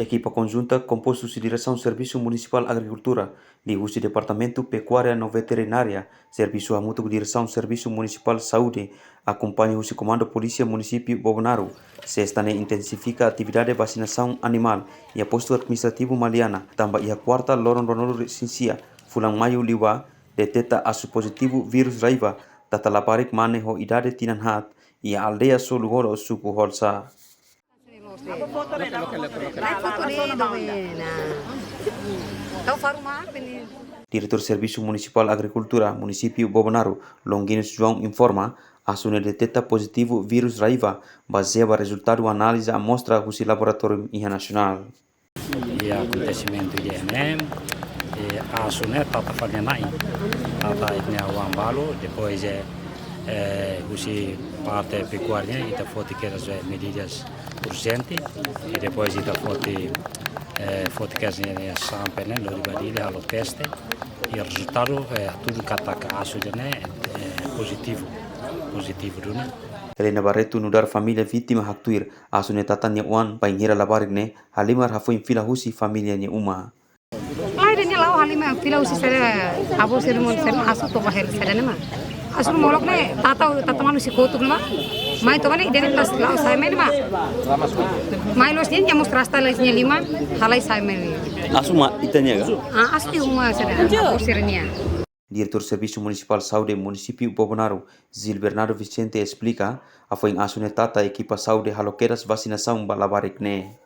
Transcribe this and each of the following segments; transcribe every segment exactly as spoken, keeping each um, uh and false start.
Ekipa konjunta kompostu husi Diresaun Servisu Munisipál Agrikultura, liuhusi Departamentu Pekuária no Veterinária, servisu hamutuk ho Diresaun Servisu Munisipál Saúde, akompaña husi Komandu Polísia Munisípiu Bobonaro, sesta ne'e intensifika atividade vasinasaun animál iha Postu Administrativu Maliana, tanba iha kuarta loron ruanulu-resin-sia fulan Maiu liubá, deteta asu pozitivu vírus raiva, tata labarik mane ho idade tinan haat, iha aldeia Soluholo, suku Holsa. Diretór Servisu Munisipál Agrikultura Munisípiu Bobonaro, Longuinus João, informa, asu ne'e deteta pozitivu vírus raiva, bazeia ba rezultadu análize amostra husi laboratóriu iha nasionál. Iha akontesimentu ida-ne'e, eh, asu ne'e tata fali na'in, tata ita-nia oan balu, depois, eh, eh, husi parte pekuária ita foti kedas, eh, medidas urjente, i depois ita foti, eh, foti kedas ne'e, ne'e sample ne'e, lori ba Dili halo teste, i rezultadu, eh, hatudu katak asu ida-ne'e, eh, pozitivu, pozitivu duni. Helena Barreto nu'udar família vítima haktuir, asu ne'e tata nia oan, bainhira labarik ne'e halimar hafoin fila husi família nia uma. Lae, ida-ne'e la'o halimar fila husi sira, avó sira, maun sira, asu toba hela sira ne'e mak. Asu molok ne'e, tata, tata manu husi kotuk ne'e mak. Mai toba ne'e, ida-ne'e pas la'o sai mai ne'e mak. Mai loos ne'e, nia mós rasta lai nia liman, halai sai mai ne'e. Asu mak ita-nia ka? Ah, asu nia uma sira, avó sira-nian. Diretór Servisu Munisipál Saúde Munisípiu Bobonaro, Gil Bernardo Vicente, esplika, hafoin asu ne'e tata, ekipa saúde halo kedas vasinasaun ba labarik ne'e.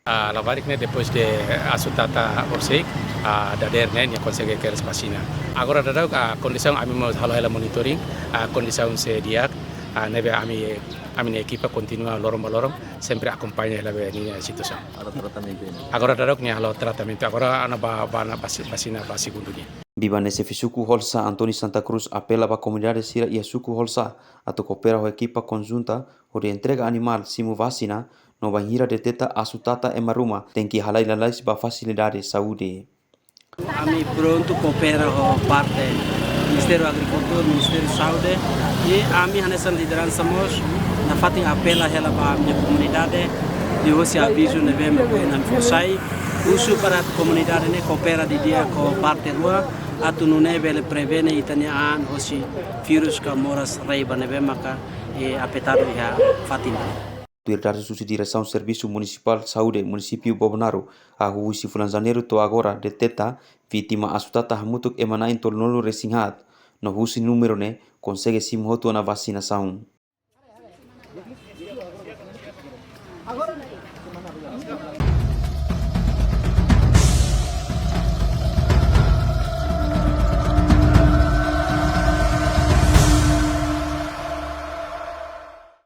Ah, labarik ne'e depois de asu tata horisehik, ah, dadeer ne'e nia konsege kedas vasina. Agora daudaun, ah, kondisaun ami mós halo hela monitoring, ah, kondisaun sei di'ak, ah, ne'ebé ami, ami-nia ekipa kontinua loron ba loron, sempre akompaña hela be ninia situasaun. Agora tratamentu ne'e? Agora daudaun nia halo tratamentu, agora ona ba, ba ona vasi-, vasina ba segundu nian. Biban-Xefe Suku Holsa, António Santa Cruz, apela ba komunidade sira iha Suku Holsa atu koopera ho ekipa konjunta hodi entrega animál simu vasina, no bainhira deteta asu tata ema ruma, tenke halai lalais ba fasilidade saúde. Ami prontu koopera ho parte Ministériu Agrikultura, Ministériu Saúde, i ami hanesan lideransa mós nafatin apela hela ba ami-nia komunidade, liuhusi avizu ne'ebé mak ami fó sai, husu para komunidade ne'e koopera didi'ak ho parte rua, atu nune'e bele prevene ita-nia an hosi vírus ka moras raiva ne'ebé maka, eh, afetadu iha fatin. Tuir dadus husi Diresaun Servisu Munisipál Saúde Munisípiu Bobonaro, hahú husi fulan Janeiru to'o agora deteta vítima asu tata hamutuk ema na'in tolunulu-resin-haat, no husi númeru ne'e konsege simu hotu ona vasinasaun.